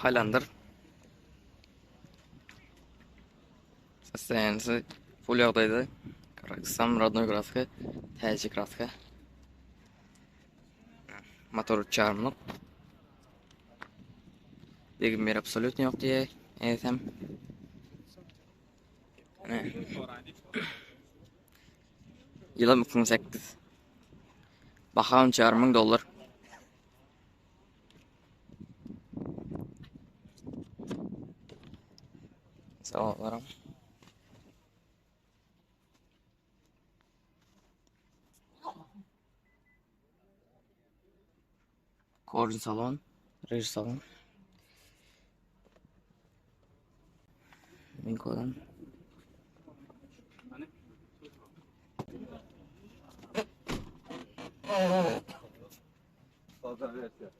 Highlander. Sostoýanisi full ýagdaýda. Sam rodnoý kraska, täze kraska. Motor 3,5-lyk. Degim ýeri absolýutno ýok diýe, eýsem. Ýylam 2008. Baha 13,5 müň dollar. Sawallarym. Korn salon, rež salon. Lincoln. Fazla versiya.